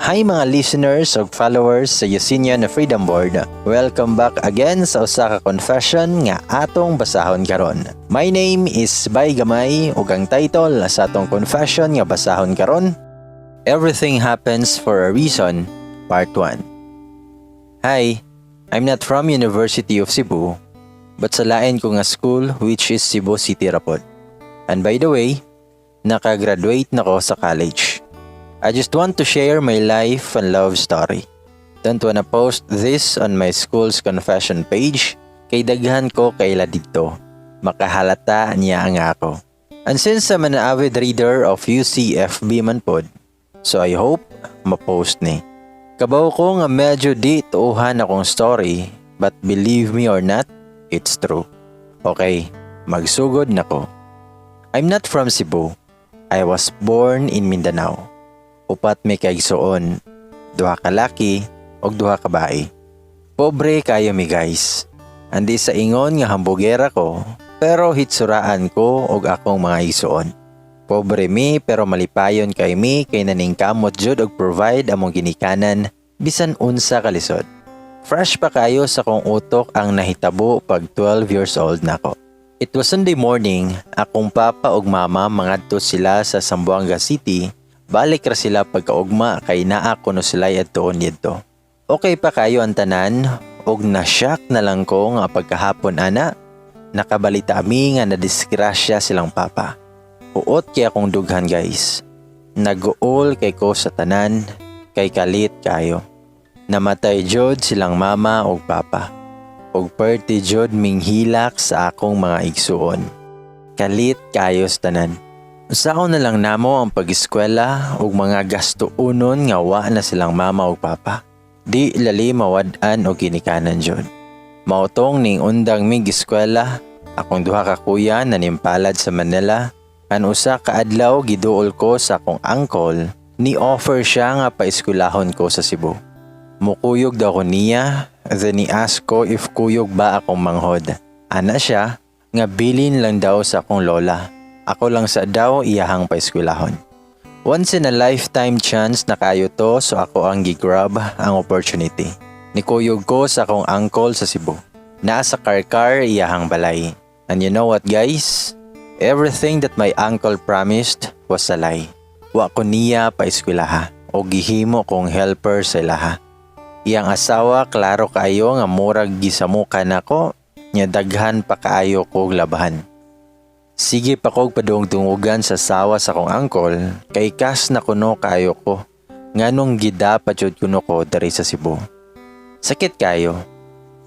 Hi, mga listeners ug followers sa Yusinian Freedom Board. Welcome back again sa usa ka confession nga atong basahon karon. My name is Bay Gamay ug ang title sa atong confession nga basahon karon, Everything Happens for a Reason, Part 1. Hi, I'm not from University of Cebu, but sa lain ko nga school, which is Cebu City ra pod. And by the way, nakagraduate na ko sa college. I just want to share my life and love story. Don't wanna post this on my school's confession page kay daghan ko kaila didto. Makahalata niya ang ako. And since I'm an avid reader of UCFB man pod, so I hope ma-post ni. Kabaw ko nga medyo di tuuhan akong story, but believe me or not, it's true. Okay, magsugod na ko. I'm not from Cebu. I was born in Mindanao. Upat mi kaigsuon, duha ka laki ug duha ka bae. Pobre kayo mi, guys. Andi sa ingon nga hambugera ko, pero hitsuraan ko og akong mga igsuon. Pobre mi pero malipayon kay mi kay naningkamot jud og provide among ginikanan bisan unsa kalisod. Fresh pa kayo sa kong utok ang nahitabo pag 12 years old nako. It was Sunday morning, akong papa ug mama mangadto sila sa Zamboanga City. Balik ra sila pagkaugma kay naa kuno sila adtuon didto. Okay pa kayo ang tanan ug na-shock na lang ko nga pagkahapon ana nakabalita mi nga nadisgrasya silang papa. Huot kay akong dughan, guys. Naguol kay ko sa tanan kay kalit kayo. Namatay jud silang mama ug papa. Ug perti jud minghilak sa akong mga igsuon. Kalit kayo sa tanan. Usaon na lang namo ang pag-eskwela ug mga gastuonon nga wa na silang mama ug papa? Di lali mawad-an og ginikanan jud. Mautong ning undang mig eskwela, akong duha ka kuya na nimpalad sa Manila. An usa ka adlaw giduol ko sa akong uncle, ni offer siya nga paeskwelahon ko sa Cebu. Mukuyog daw ko niya, then ni ask ko if kuyog ba akong manghod. Ana siya, nga bilin lang daw sa akong lola. Ako lang sa daw iyahang paeskwelahon. Once in a lifetime chance na kayo to, so ako ang gigrab ang opportunity. Nikuyog ko sa akong uncle sa Cebu. Naa sa Carcar iyahang balay. And you know what, guys? Everything that my uncle promised was a lie. Wa ko niya paeskwelaha o gihimo kong helper sa ilaha. Iyang asawa klaro kaayo nga murag gisamukan nako nya daghan pa kaayo kog labahan. Sige pa kog padungdungugan sa sawa sa akong uncle kay kas na kuno kaayo ko nganong gidapat jud kuno ko diri sa Cebu. Sakit kayo.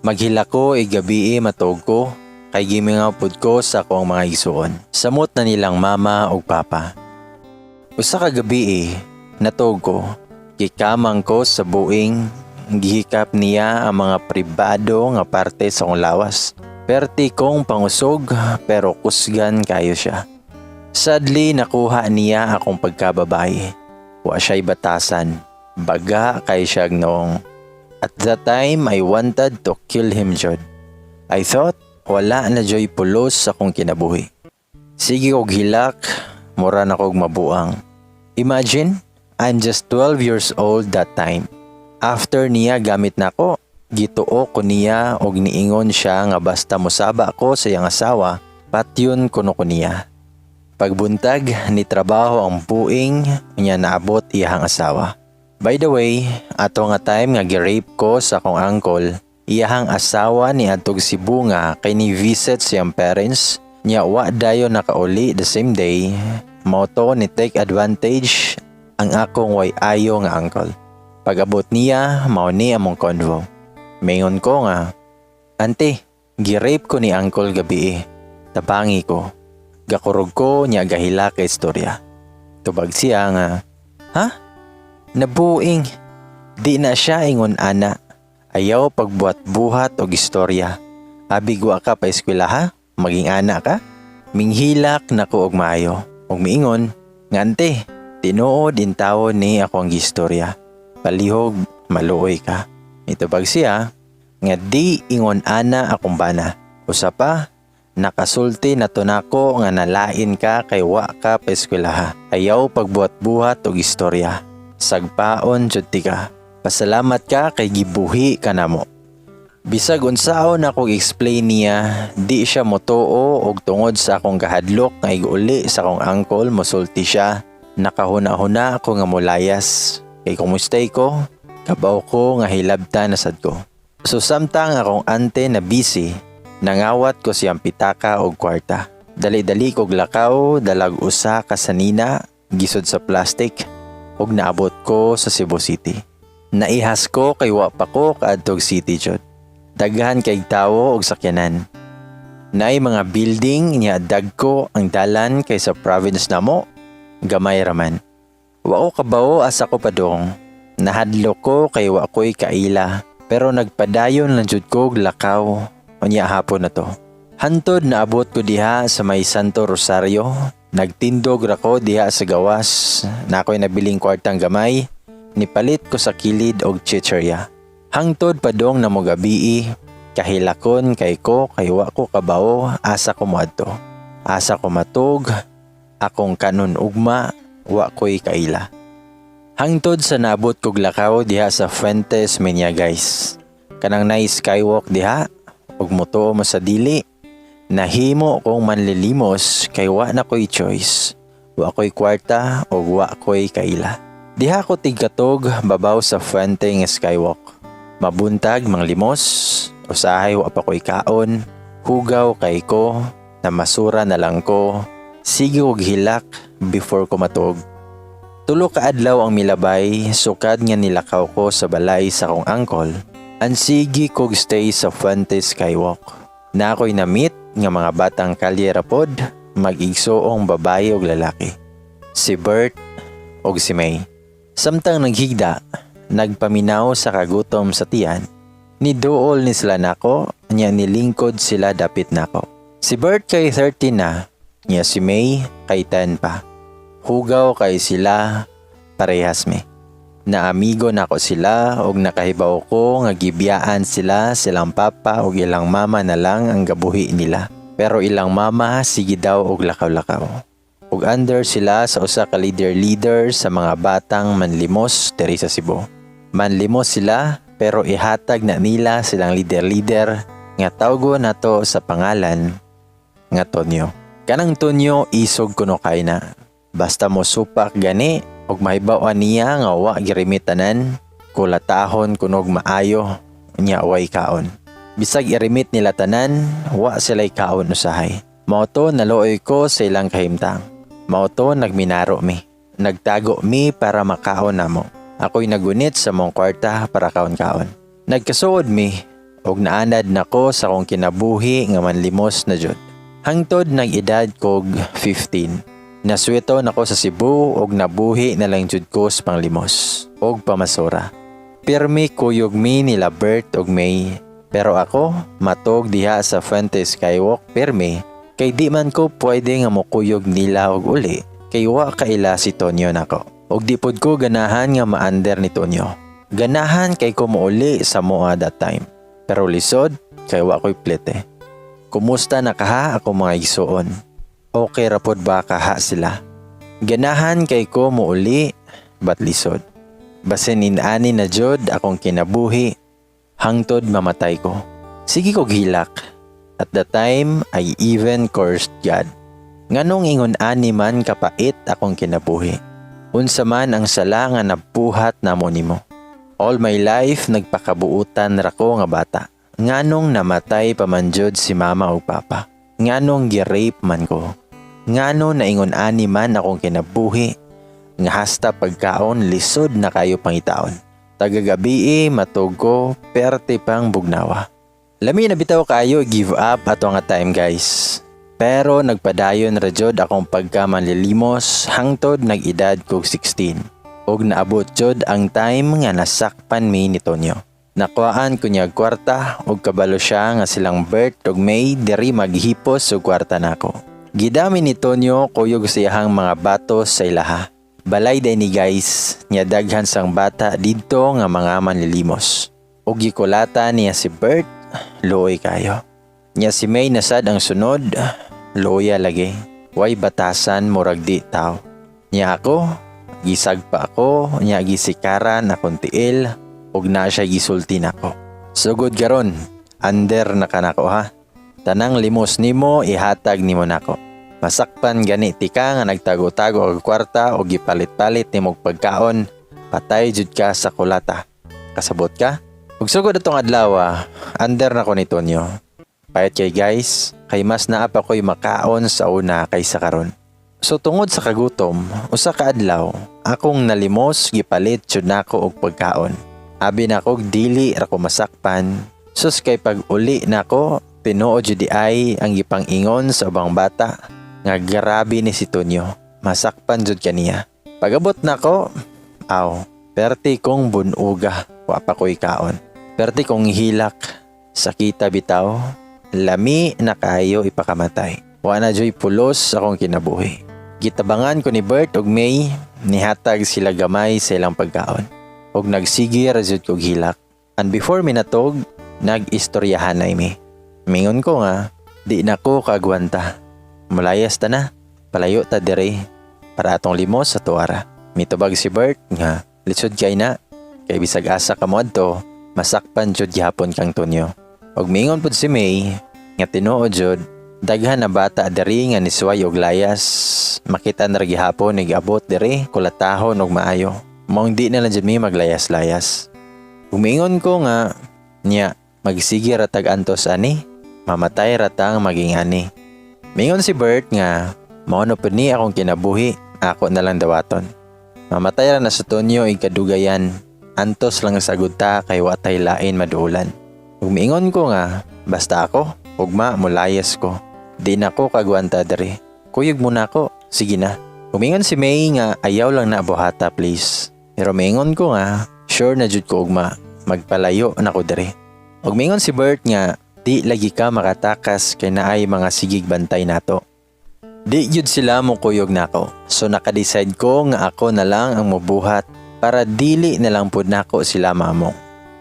Maghila ko igabi matuog ko kay gimingaw pud ko sa akong mga igsuon. Samot na nilang mama ug papa. Usa ka gabi natuog ko. Gikamang ko sa buing, gihikap niya ang mga pribado nga parte sa akong lawas. Perti kong pangusog pero kusgan kayo siya. Sadly, nakuha niya akong pagkababae. Wa siya'y batasan. Baga kay siya noong. At that time, I wanted to kill him jud. I thought wala na juy pulos sa akong kinabuhi. Sige og hilak, mura na kog mabuang. Imagine, I'm just 12 years old that time. After niya gamit nako, gituo ko niya og niingon siya nga basta mosaba ko sa iyang asawa, patyon kuno ko niya. Pagbuntag, ni trabaho ang buing niya, naabot iyahang asawa. By the way, ato nga time nga gi-rape ko sa akong uncle, iyahang asawa ni adtog Cebu nga kay ni visit siyang parents niya, wa dayon nakauli the same day, mao to ni take advantage ang akong way ayo nga uncle. Pag-abot niya, mao ni among convo. Mingon ko nga, "Ante, gi-rape ko ni uncle gabi eh. Tabangi ko." Gakurog ko niya gahila kay istorya. Tubag siya nga, "Ha? Nabuing. Di na siya ingon ana. Ayaw pagbuhat-buhat og istorya. Abi wa ka pa eskwela ha? Maging ana ka?" Minghilak na ko og maayo. Og miingon, nga "Ante, tinuod intawon ni ako ang gistorya. Palihog, maluoy ka." Mitubag siya, nga "Di ingon ana akong bana. Usa pa, nakasulti na to nako nga nalain ka kay wa ka pa eskwelaha. Ayaw pagbuhat-buhat og istorya." Sagpaon jud tika. Pasalamat ka kay gibuhi ka namo." Bisag unsaon akong explain niya, di siya motuo og tungod sa akong kahadlok nga ig-uli sa akong uncle mosulti siya, nakahuna-huna ako nga molayas. Kay kumustay ko, kabaw ko nga hilabta na sad ko. So samtang akong ante na busy, nangawat ko siyang pitaka og kwarta. Dali-dali kog lakaw, dalag usa ka sanina, gisod sa plastic, ug naabot ko sa Cebu City. Naihas ko kay wa pa ko kaadtog city jud. Daghan kay tawo og sakyanan. Naay mga building niya, dagko ang dalan kay sa province namo, gamay raman. Wa ko kabawo asa ko padung. Nahadlok ko kay wa ko'y kaila, pero nagpadayon lang jud kog lakaw. Unya hapon na to. Hantod naabot ko diha sa may Santo Rosario, nagtindog ra ko diha sa gawas. Na ako'y nabiling kwartang gamay, nipalit ko sa kilid og chicherya. Hangtod padong na mogabii, kahilakon kay ko kay wa ko kabawo asa ko moadto. Asa ko matug, akong kanon ugma, wa ko'y kaila. Hangtod sa naabot kog lakaw diha sa Fuentes Menia, guys. Kanang nice skywalk diha, ug motuo mo sa dili, nahimo kong manlilimos kay wa na ko'y choice. Wa ko'y kwarta ug wa ko'y kaila. Diha ko tigkatog babaw sa Fuente nga skywalk. Mabuntag manglimos, usahay wa pa ko'y kaon, hugaw kay ko, namasura na lang ko, sige og hilak before ko matug. 3 ka adlaw ang milabay sukad nga nilakaw ko sa balay sa akong uncle. Ang sige kog stay sa Fuente Skywalk. Na ako'y na-meet nga mga batang kalye rapod, mag-igsoong babae og lalaki. Si Bert og si May. Samtang naghigda, nagpaminaw sa kagutom sa tiyan, niduol ni sila nako, nya nilingkod sila dapit nako. Si Bert kay 13 na, nya si May kay 10 pa. Hugaw kay sila, parehas mi. Naamigo nako sila og nakahibaw ko nga gibiyaan sila silang papa og ilang mama na lang ang gabuhi nila. Pero ilang mama sige daw og lakaw-lakaw. Ug under sila sa usa ka leader-leader sa mga batang manlimos diri sa Cebu. Manlimos sila pero ihatag na nila silang leader-leader nga tawgo nato sa pangalan nga Tonyo. Kanang Tonyo, isog kuno kay na. Basta mo supak gani og mahibaw-an niya nga wa girimit tanan, kulatahon kunog maayo nya way kaon. Bisag irimit nila tanan, wa sila'y kaon usahay. Mao to naluoy ko sa ilang kahimtang. Mao to nagminaro mi. Nagtago mi para makaon namo. Ako'y nagunit sa mong kwarta para kaon-kaon. Nagkasuod mi og naanad nako sa akong kinabuhi nga manlimos na jud. Hangtod nag-edad kog 15. Naswito nako sa Cebu og nabuhi na lang jud ko sa panglimos og pamasura. Pirmi kuyog mi nila Bert og May. Pero ako, matog diha sa Fuente Skywalk pirmi kay di man ko pwede nga mokuyog nila og uli kay wa kaila si Tonyo nako. Og di pod ko ganahan nga maander ni Tonyo. Ganahan kay ko mouli sa moa that time. Pero lisod kay wa ko'y plete. Kumusta na kaha ako, mga igsuon? Okay ra pod ba kaha sila? Ganahan kay ko mouli but lisod. Basin inani na jud akong kinabuhi hangtod mamatay ko. Sige ko hilak. At the time, I even cursed God. Nganong ingon ani man kapait akong kinabuhi? Unsa man ang sala nga nabuhat namo nimo? All my life nagpakabuutan ra ko nga bata. Nganong namatay pa man jud si mama ug papa? Nganong gi-rape man ko? Ngano naingon ani man akong kinabuhi nga hasta pagkaon lisod na kayo pangitaon? Tagagabii matug ko perte pang bugnawa. Lami na bitaw kayo give up ato nga time, guys. Pero nagpadayon ra jud akong pagka manlilimos hangtod nag-edad kog 16. Ug naabot jud ang time nga nasakpan mi ni Tonyo. Nakuhaan ko niya kwarta ug kabalo siya nga silang Bert ug May diri maghipos og kwarta nako. Gidami ni Tonyo kuyog sa iyahang mga batos sa ilaha. Balay day ni, guys, nya daghan sang bata didto nga mga manlilimos. Ug gikulata niya si Bert, luoy kayo. Nya si May nasad ang sunod, luoya lagi. Way batasan, murag di tao. Nya ako, Gisagpa ako, nya gisikaran akong tiil, ug na siya gisulti nako. "Sugod karon, under na ka nako ha. Tanang limos nimo ihatag nimo nako. Masakpan gani tika nga nagtago-tago og kwarta o gipalit-palit nimo og pagkaon, patay jud ka sa kulata. Kasabot ka?" Ug sugod atong adlaw, under na ko ni Tonyo. Payat kay guys, kay mas naa pa ko'y makaon sa una kaysa karon. So tungod sa kagutom, usa ka adlaw, akong nalimos gipalit jud nako og pagkaon. Abi nako dili ra ko masakpan. Sus, kay pag uli nako, tinuod jud diay ang gipang-ingon sa ubang bata nga grabe ni si Tonyo. Masakpan jud kaniya. Pagabot nako, aw, perti kong bunuga, wa pa ko'y kaon. Perti kong hilak, sakita bitaw, lami na kayo ipakamatay. Wa na juy pulos akong kinabuhi. Gitabangan ko ni Bert ug May, nihatag sila gamay sa ilang pagkaon. Ug nagsige ra jud kog hilak. And before mi natog, nag-istoryahanay mi. Mingon ko nga, di na ko kaagwanta. Mulayas ta na, palayo ta dire, para atong limos sa tuara. Mitubag si Bert nga, lisod kay na, kay bisag asa ka moadto, masakpan jud gihapon kang Tonyo. Ug mingon pud si May, nga tinuod jud, daghan na bata diri nga nisuway og layas, makita na ra gihapon abot diri kulatahon og maayo. Maong di na lang jud mi maglayas-layas. Umingon ko nga, nya, magsige ra tag antos ani, mamatay ra tang maging ani. Mingon si Bert nga, mao na pud ni akong kinabuhi, ako na lang dawaton. Mamatay ra na sa Tonyo ig kadugayan, antos lang sa ta kay watay lain maduulan. Ug miingon ko nga, basta ako, ugma mulayas ko. Di na ko kagwanta diri. Kuyog muna ako, sige na. Umingon si May nga ayaw lang na buhata, please. Pero miingon ko nga, sure na jud ko ugma, magpalayo na ko diri. Ug miingon si Bert nga, di lagi ka makatakas kay naay mga sigig bantay nato. Di jud sila mo kuyog nako. So naka-decide ko nga ako na lang ang mobuhat para dili na lang pud nako sila mamong.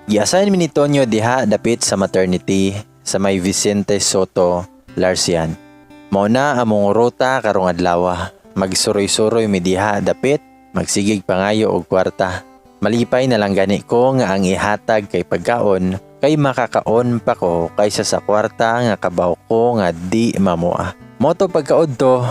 Gi-assign mi ni Tonyo diha dapit sa maternity sa may Vicente Sotto, Larsian. Mao na among ruta karong adlaw. Magsuroy-suroy mi diha dapit, magsigig pangayo og kwarta. Malipay na lang gani ko nga ang ihatag kay pagkaon kay makakaon pa ko kaysa sa kwarta nga kabaw ko nga di mamua. Moto pagkaod to,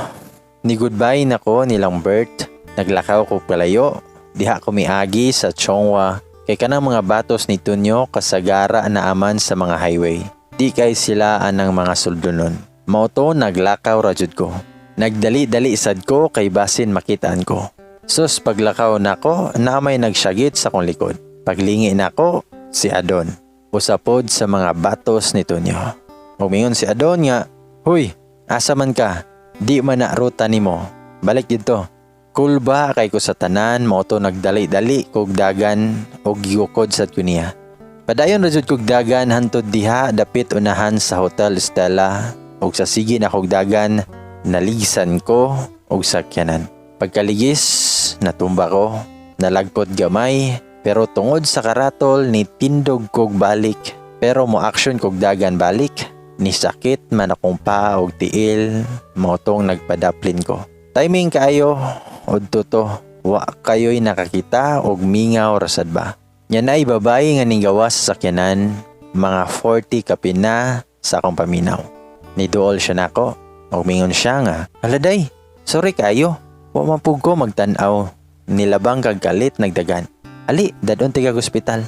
ni goodbye na ko nilang Bert. Naglakaw ko palayo, diha ko miagi sa Chonghua kay kanang mga batos ni Tunyo kasagara na aman sa mga highway. Di kay sila anang mga suldonon. Moto naglakaw ra jud ko. Nagdali-dali sad ko kay basin makitaan ko. Sus, paglakaw nako, na may nagsyagit sa kong likod. Paglingi nako, si Adon. Usa pod sa mga batos ni Tunyo. Umingon si Adon nga, "Huy, asa man ka? Di man na ruta nimo. Balik dito." Kulba kay ko sa tanan, moto nagdali-dali kog dagan og gigukod sad ko niya. Padayon ra jud kog dagan hantod diha dapit unahan sa Hotel Stella ug sa sige na kog dagan naligsan ko og sakyanan. Pagkaligis, natumba ko, nalagpot gamay, pero tungod sa karatol ni tindog kog balik, pero mo action kog dagan balik, ni sakit man akong paa og tiil, motong nagpadaplin ko. Timing kaayo, udto to, wa kayo'y nakakita og mingaw rasad ba. Yan ay babae nga ninggawa sa sakyanan, mga 40 kapin na sa akong paminaw. Niduol siya nako, og mingon siya nga, "Hala day, sorry kayo, wa man pud ko magtan-aw." Nilabang kag kalit nagdagan. "Ali, dadon tigag ospital."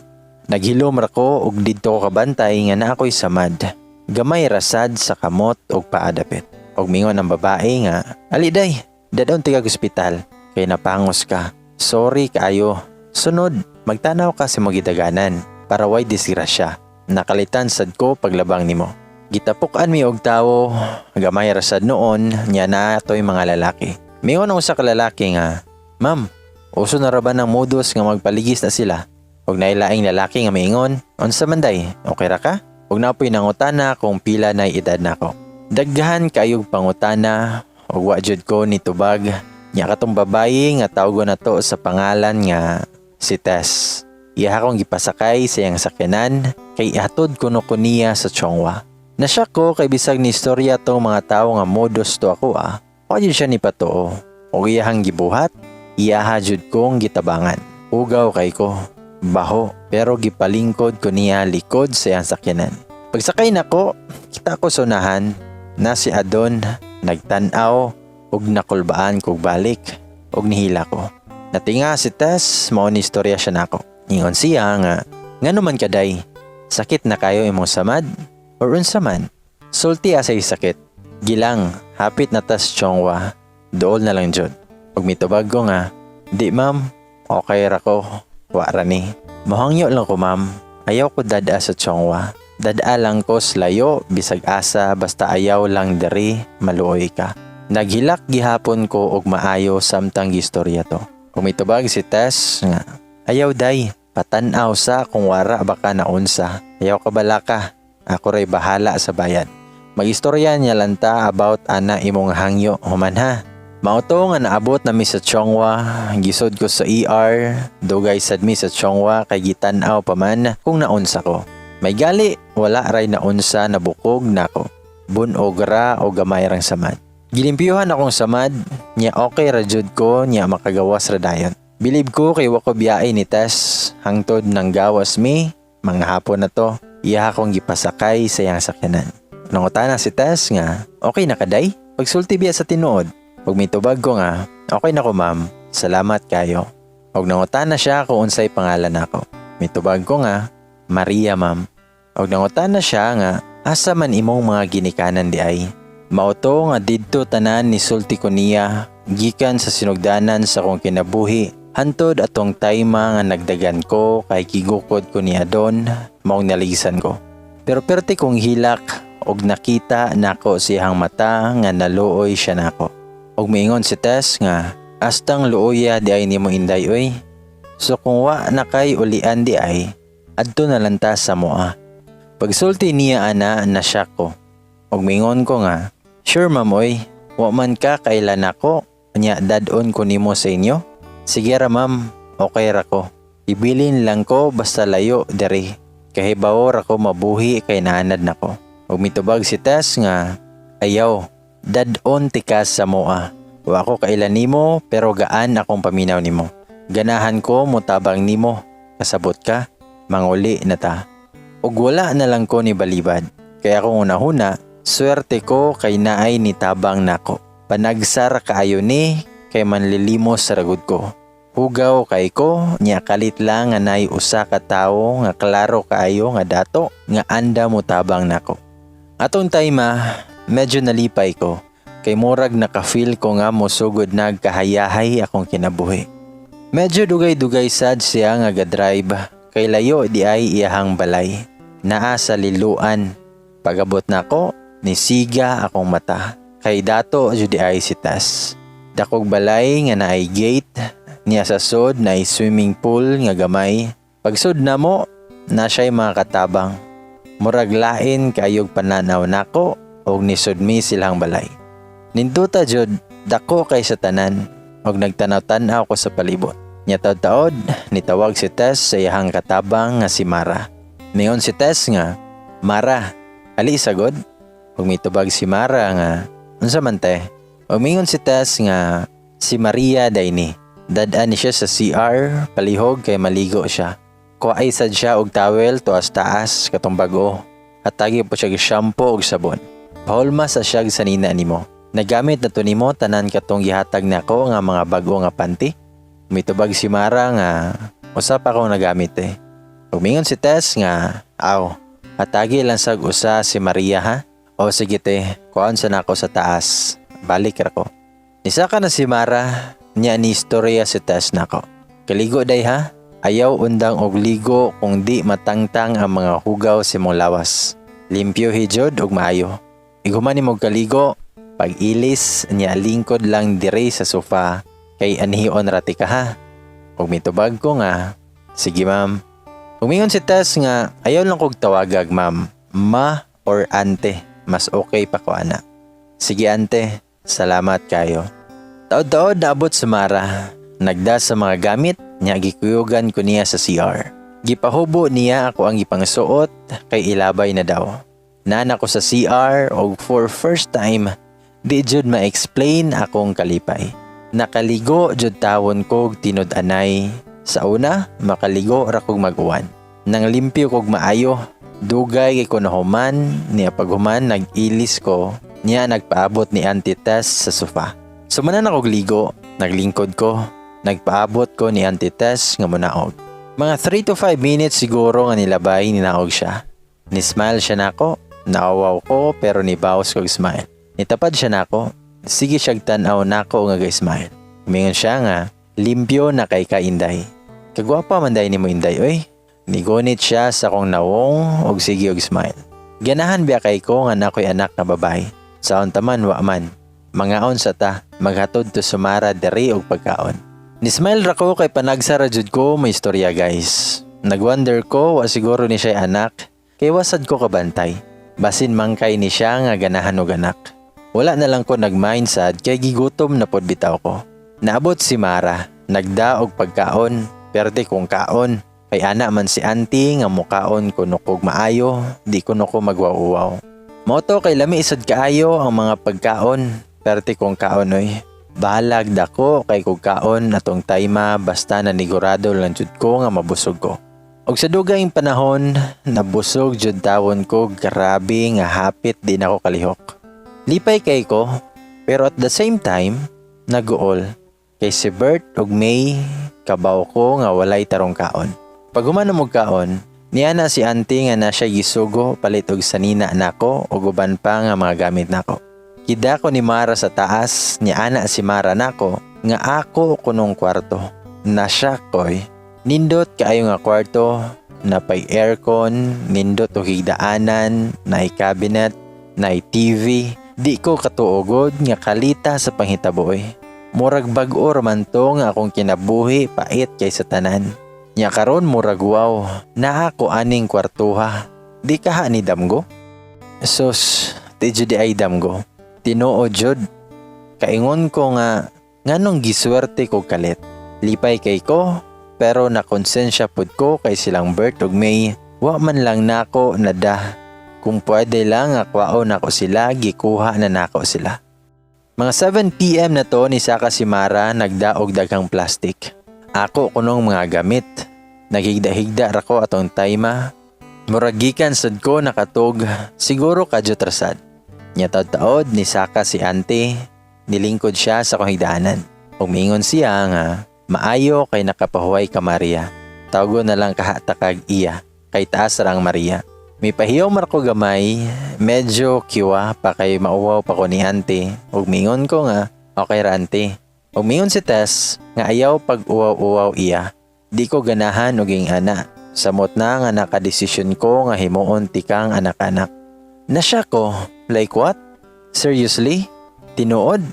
Naghilom ra ko og didto ko kabantay nga naa ko'y samad. Gamay rasad sa kamot og paadapit. Og mingon ang babae nga, "Ali day, dadon tigag ospital, kay napangos ka. Sorry kaayo. Sunod, magtanaw ka sa magidaganan para way disgrasya. Nakalitan sad ko paglabang nimo." Gitapok-an mi og tawo, gamay rasad noon, nya na to'y mga lalaki. Mingon ang usa ka lalaki nga, "Ma'am, uso na ra ba ng modus nga magpaligis na sila?" Og nailaing lalaki nga miingon, "Unsa man day, okay ra ka?" Og napoy nangutana kung pila na edad nako. Daghan kayog pangutana og wa jud ko ni tubag. Nya katong babayi nga tawgon nato sa pangalan nga si Tess. Iya akong gipasakay sa iyang sakyanan kay ihatod kuno ko niya sa Chonghua. Nasyak ko kay bisag ni istorya tong mga tawo nga modus to ako ah. Wa jud siya ni patuo. Og iyahang gibuhat, Iyaha jud kong gitabangan. Ugaw kay ko. Baho, pero gipalingkod ko niya likod sa iyang sakyanan. Pagsakay nako, kita ko sa unahan na si Adon nagtan-aw ug nakulbaan kog balik ug nihila ko. Natinga si Tess, mao ni istorya siya nako. Ingon siya nga, "Ngano man ka, day? Sakit na kayo imong samad? Or unsa man?" "Sulti asay sakit. Gilang, hapit na tas Chong Hua. Dool na lang jud." Ug mitubag ko nga, "Di, ma'am, okay ra ko. Wa ra ni. Mohangyo lang ko, ma'am. Ayaw ko dad-a sa Chong Hua. Dad-a lang ko sa layo, bisag asa, basta ayaw lang diri, maluoy ka." Naghilak gihapon ko og maayo samtang gistorya to. Ug mitubag si Tess nga, "Ayaw day, patanaw sa kung wara baka naunsa. Ayaw ka balaka, ako ray bahala sa bayad. Magistorya niya lanta about ana imong hangyo human ha." Mao to nga naabot na mi sa Chong Hua, gisod ko sa ER, dugay sad mi sa Chong Hua kay gitan-aw pa man kung naunsa ko. May gali, wala ray naunsa, nabukog nako. Bunog ra o gamay rang samad. Gilimpyuhan akong samad, nya okay ra jud ko nya makagawas ra dayon. Bilib ko kay wa ko biyahe ni Tess hangtod nang gawas mi, mga hapon na to, iya akong gipasakay sa iyang sakyanan. Nangutana si Tess nga, "Okay na ka, day? Pagsulti biya sa tinuod." Ug mitubag ko nga, "Okay na ko, ma'am, salamat kayo." Og nangutana siya kung unsay pangalan nako. Mitubag ko nga, "Maria, ma'am." Og nangutana siya nga, "Asa man imong mga ginikanan di ay?" Mao to nga didto tanan ni sulti ko niya gikan sa sinugdanan sa akong kinabuhi hantod atong tayma nga nagdagan ko kay gigukod ko ni Adon, maong nalisan ko. Pero perte kong hilak og nakita nako siyang mata nga naluoy siya nako. Og miingon si Tess nga, "Astang luoya di ay nimo, inday oy. So kung wa na kay ulian di ay, adto na lang ta sa moa." Pagsulti niya ana, na siya ko. Og miingon ko nga, "Sure, ma'am oy, wa man ka kailan ako, nya dad-on ko nimo sa inyo. Sige ra, ma'am, okay ra ko. Ibilin lang ko basta layo diri. Kahibawo ra ko mabuhi kay naanad nako." Ug mitubag si Tess nga, "Ayaw, dad-on tika sa moa. Wa ko kaila nimo pero gaan akong paminaw nimo. Ganahan ko motabang nimo. Kasabot ka, manguli na ta." Ug wala na lang ko ni balibad. Kaya kung unahuna, swerte ko kay naay ni tabang nako. Panagsar kaayo ni kay manlilimos sa ragud ko. Hugaw kay ko, nya kalit lang nga naay usa ka tawo nga klaro kaayo nga dato nga anda mo tabang nako. Atong time, medyo nalipay ko kay murag naka-feel ko nga mosugod nagkahayahay akong kinabuhi. Medyo dugay-dugay sad siya nga ga-drive kay layo di ay iyahang balay. Naa sa Liloan. Pagabot nako, nisiga akong mata. Kay dato jud di ay si Tess. Dakog balay nga naay gate, niya sa sod naay swimming pool nga gamay. Pagsud namo, na siya'y mga katabang. Murag lain kayog pananaw nako og nisud mi silang balay. Ninduta jud, dako kay sa tanan og nagtanaw-tanaw ko sa palibot. Nya taod-taod, nitawag si Tess sa iyahang katabang nga si Mara. Ningon si Tess nga, "Mara, ali sagod." Ug mitubag si Mara nga, "Unsa man, te?" Ug mingon si Tess nga, "Si Maria day ni. Dad-an ni siya sa CR, palihog kay maligo siya. Kuhaay sad siya og towel tuas taas katong bag-o. Hatagi po siya shampoo og sabon. Pahulma sa siya sanina nimo. Nagamit na to nimo tanan katong gihatag nako nga mga bag-o nga panty?" Mitubag si Mara nga, "Usa pa akong nagamit eh." Ug mingon si Tess nga, "Aw, hatagi lang sag usa si Maria ha. O sige te, kuhaan sa nako sa taas. Balik ra ko." Nisaka na si Mara, niya ni istorya si Tess nako. "Kaligo day ha. Ayaw undang og ligo kung di matangtang ang mga hugaw sa imong lawas. Limpyo jud og maayo. Ighuman nimo kaligo, pag-ilis niya lingkod lang dire sa sofa kay anhion ra tika ha." Ug mitubag ko nga, "Sige, ma'am." Ug mingon si Tess nga, "Ayaw lang kog tawagag ma'am, ma or ante, mas okay pa ko ana." "Sige ante, salamat kayo." Taod-taod naabot sa Mara, nagda sa mga gamit, niya gikuyugan ko niya sa CR. Gipahubo niya ako ang gipangsuot kay ilabay na daw. Nana ko sa CR og for first time, di jud ma-explain akong kalipay. Nakaligo jud tawon kog tinud-anay. Sa una, makaligo ra kog mag-uwan. Nang limpyo kog maayo, dugay kay ko nahuman, niya paghuman nag-ilis ko, niya nagpaabot ni Auntie Tess sa sofa. Sumana na kog ligo, naglingkod ko, nagpaabot ko ni Auntie Tess nga munaog. Mga 3 to 5 minutes siguro nga nilabay, ninaog siya. Ni-smile siya nako, nauwaw ko pero nibawas kog smile. Nitapad siya nako, sige siyag tan-aw nako nga ga-smile. Mingon siya nga, "Limpyo na kay ka, Inday. Kagwapa man day nimo, Inday, oy." Nigunit siya sa akong nawong og sige og smile. Ganahan biya kay ko nga nakoy anak nga babae. Saon taman wa man. Mangaon sa ta, maghatod to sumara diri og pagkaon. Ni-smile ra ko kay panagsa ra jud ko may istorya, guys. Nagwonder ko wa siguro ni siya anak kay wasad ko kabantay. Basin mangkay ni siya nga ganahan og anak. Wala na lang ko nagmind sad kay gigutom na pod bitaw ko. Naabot si Mara, nagda og pagkaon, perte kong kaon. Kay ana man si auntie nga mukaon kuno kog maayo, di kuno ko magwauwaw. Mao to kay lami isod kaayo ang mga pagkaon, perte kong kaon oy. Bahalag dako kay kog kaon atong tayma, basta nanigurado lang jud ko nga mabusog ko. Og sa dugayng panahon, nabusog jud tawon ko, grabe nga hapit di nako kalihok. Lipay kay ko, pero at the same time, naguol. Kay si Bert ug May, kabaw ko nga walay tarong kaon. Pag human mo kaon, niya na si auntie nga na siya gisugo palit og sanina nako ug uban pa nga mga gamit nako. Kida ko ni Mara sa taas, niya ana si Mara nako nga ako kunong kwarto. Nasya koy. Nindot kaayo nga kwarto, napay aircon, nindot og higdaanan, naay cabinet, naay TV. Di ko katuogod nga kalita sa panghitabo oy. Murag bag-o ra man to nga akong kinabuhi pait kay sa tanan. Nya karon murag wow, naa ko aning kwartuha. Di kaha ni damgo? Sus, di jud di ay damgo. Tinuod jud. Kaingon ko nga nganong giswerte ko kalit. Lipay kay ko, pero nakonsensya pud ko kay silang Bert ug May, wa man lang nako nada. Kung pwede lang nga kwaon nako sila, gikuha na nako sila. Mga 7 p.m. na to ni saka si Mara, nagdaog daghang plastic. Ako kunong mga gamit. Naghigda-higda ra ko atong tayma. Murag gikan sad ko nakatog, siguro kadyot ra sad. Nya taod-taod ni saka si auntie, nilingkod siya sa akong higdaanan. Umingon siya nga, "Maayo kay nakapahuway ka, Maria. Tawgo na lang kahatakag iya, kay taas ra ang Maria." Mipahiyaw man ko gamay, medyo kiwa pa kay mauwaw pa ko ni auntie. Ug mingon ko nga, "Okay ra, auntie." Ug mingon si Tess nga ayaw pag uwaw-uwaw iya. Di ko ganahan og ana. Samot na nga nakadesisyon ko nga himuon tikang anak-anak. Nasya ko, like what? Seriously? Tinuod?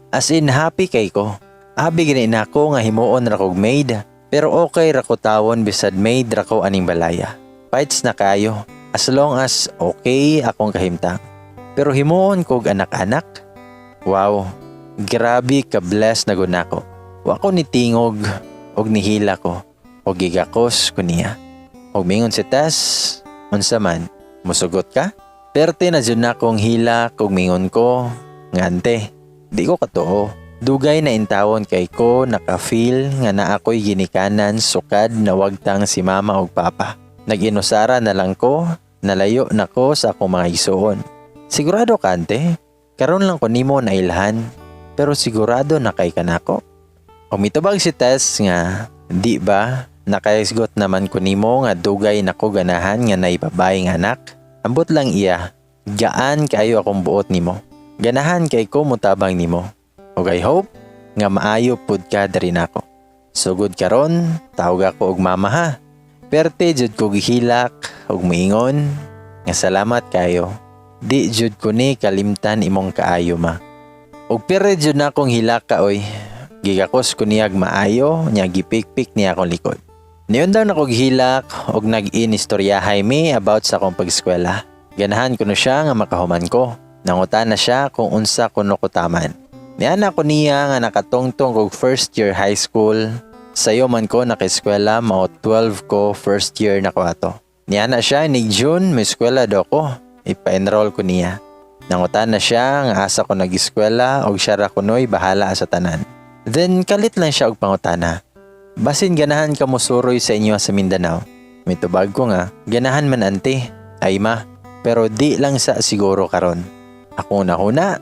As in happy kay ko. Abi gani nako nga himuon ra kog maid, pero okay ra ko tawon bisad maid ra ko aning balaya. Fights na kayo as long as okay akong kahimtang. Pero himuon kog anak-anak? Wow, grabe ka blessed na gud nako. Wa ko ni tingog og nihila ko og gigakos ko niya. Og mingon si Tess, "Unsa man, musugot ka?" Perte na jud nakong hilak ug mingon ko, nga "Ante, di ko katuo." Dugay na intawon kay ko naka-feel nga naa ko'y ginikanan sukad na wagtang si mama ug papa. Nag-inusara na lang ko, nalayo na ko sa akong mga igsuon. Sigurado ka, ante? Karon lang ko nimo na ilhan, pero sigurado na kay kanako. Umitubag si Tess nga, "Di ba, nakaisgot naman ko nimo nga dugay nako ganahan nga naibabay nga anak. Ambot lang iya, gaan kaayo akong buot nimo. Ganahan kay ko mutabang nimo. Ug I hope nga maayo pud ka diri nako. Sugod karon, tawag ako og mama ha." Perte jud ko gihilak ug miingon nga salamat kayo. Di jud ko ni kalimtan imong kaayo, ma. Ug perte jud na akong hilak ka oy. Gigakos ko niyag maayo, nya gipikpik niya akong likod. Niundang na kog hilak og nag-in istoryahay mi about sa akong pag-eskwela. Ganahan ko no siya nga makahuman ko. Nangutan na siya kung unsa kuno ko taman. Niana ko niya nga nakatungtong og first year high school. Sayo man ko naka-eskwela, mao 12 ko first year na ko ato. Niana siya ni June may eskwela do ko. Ipa-enroll ko niya. Nangutan na siya nga asa ko nag-eskwela og siya ra kunoy bahala sa tanan. Then kalit lang siya og pangutana. "Basin ganahan ka mosuroy sa inyo sa Mindanao?" Mitubag ko nga, "Ganahan man, ante, ay ma, pero di lang sa siguro karon." Ako nahuna,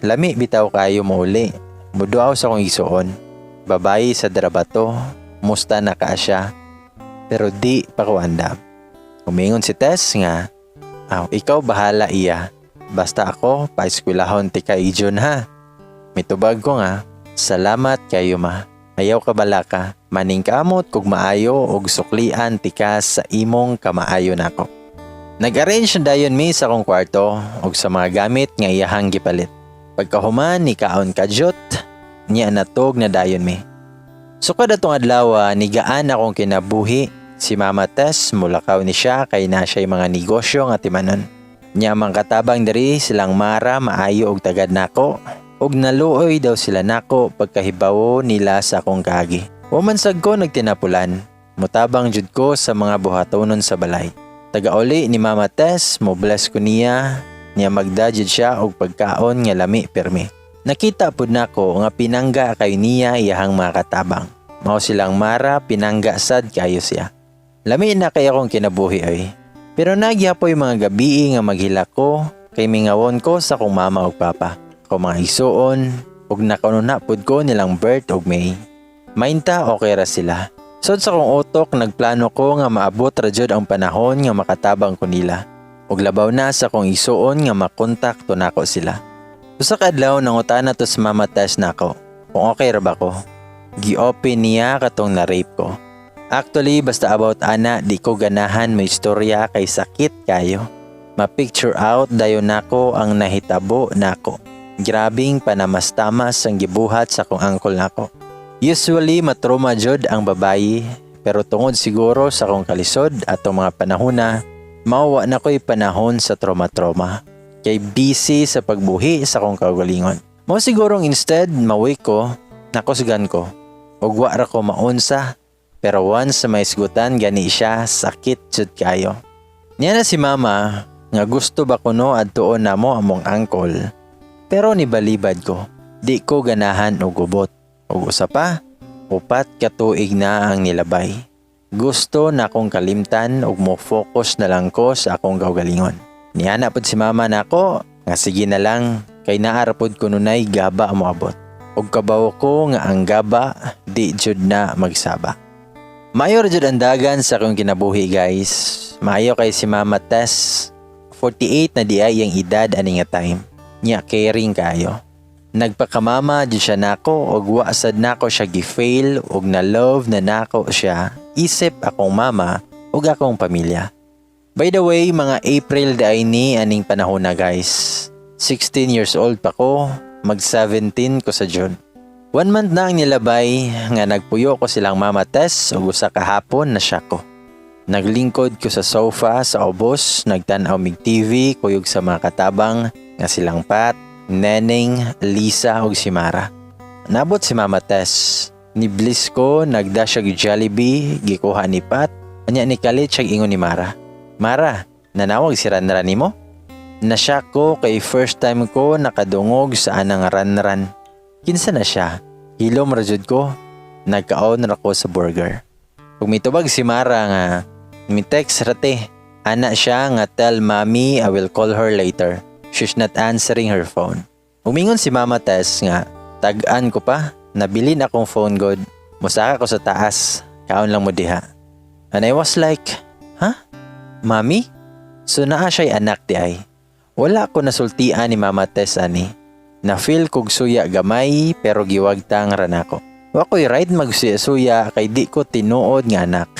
lami bitaw kayo mouli. Muduaw sa akong igsuon. Babayi sa drabato, musta na ka siya. Pero di pa ko andam. Umingon si Tess nga, "Aw, ikaw bahala iya. Basta ako, paeskwelahon tika Ijon ha." Mitubag ko nga, "Salamat kayo, ma. Ayaw ka balaka, maningkamot kog maayo og suklian tika sa imong kamaayo nako." Nag-arrange na dayon mi sa akong kwarto og sa mga gamit nga iyahang gipalit. Pagkahuman ni kaon kadyot, niya natog na dayon mi. Sukad atong adlaw, nigaan akong kinabuhi. Si Mama Tess mulakaw ni siya kay na siya'y mga negosyo nga timanon. Nya mang katabang diri silang Mara maayo og tagad nako ug naluoy daw sila nako pagkahibawo nila sa akong kaagi. Wa man sad ko nagtinapulan. Mutabang jud ko sa mga buhatonon sa balay. Tagauli ni Mama Tess, mo bless ko niya, niya magda jud siya og pagkaon nga lami pirmi. Nakita pud nako nga pinangga kay niya iyahang mga katabang. Mao silang Mara, pinangga sad kayo siya. Lami na kay akong kinabuhi oy. Pero nagyapoy mga gabi nga maghilak ko kay mingawon ko sa akong mama ug papa. Ako mga igsuon ug nakauna pud ko nilang Bert ug May. Mainta okay ra sila. Sod sa akong utok, nagplano ko nga maabot ra jud ang panahon nga makatabang ko nila. Ug labaw na sa akong igsuon nga makontak to nako sila. Usa ka adlaw, nangutana to sa Mama Tess nako kung okay ra ba ko. Gi-open niya katong na-rape ko. Actually, basta about ana, di ko ganahan may istorya kay sakit kayo. Ma-picture out dayon nako ang nahitabo nako. Grabing panamastamas ang gibuhat sa akong uncle nako. Usually matroma jud ang babayi, pero tungod siguro sa akong kalisod atong mga panahona, mawa na ko'y panahon sa trauma-trauma. Kay busy sa pagbuhi sa akong kaugalingon. Mao sigurong instead mawi ko, nakusgan ko. Ug wa ra ko maunsa, pero once sa maisgutan gani siya, sakit jud kayo. Niya na si Mama nga gusto ba kuno adtuon namo among uncle. Pero nibalibad ko, di ko ganahan og gubot. Ug usa pa, 4 ka tuig na ang nilabay. Gusto na akong kalimtan ug mo focus na lang ko sa akong kaugalingon. Niana pod si Mama nako nga sige na lang kay naa ra pod kununay gaba moabot. Ug kabaw ko nga ang gaba di jud na magsaba. Maayo ra jud ang dagan sa akong kinabuhi, guys. Maayo kay si Mama Tess. 48 na di ay ang edad ani nga time. Nya caring kayo. Nagpakamama jud siya nako ug wa sad nako siya gi-fail ug na love na nako siya isip akong mama ug akong pamilya. By the way, mga April di ay ni aning panahon na, guys. 16 years old pa ko, mag 17 ko sa June. One month na ang nilabay nga nagpuyo ko silang Mama Tess ug usa ka hapon na siya ko. Naglingkod ko sa sofa sa ubos, nagtan-aw mig TV kuyog sa mga katabang nga silang Pat, Neneng, Lisa ug si Mara. Nabot si Mama Tess. Ni bliss ko, nagda siya og Jollibee, gikuha ni Pat, anya ni kalit siya ingon ni Mara. "Mara, nanawag si Ranran nimo?" Nasya ko kay first time ko nakadungog sa anang Ranran. Kinsa na siya? Hilom ra jud ko. Nagkaon ra ko sa burger. Ug mitubag si Mara nga, "Mi text ra te. Ana siya nga tell Mommy I will call her later. She's not answering her phone." Umingon si Mama Tess nga, "Tag-an ko pa, nabilin akong phone god. Musaka ko sa taas, kaon lang mo diha." And I was like, "Huh? Mami? So naa siya'y anak di ay?" Wala ko nasultian ni Mama Tess ani. Na-feel kog suya gamay pero giwagtang ra nako. Wa ko'y right magsuya-suya kay di ko tinuod nga anak.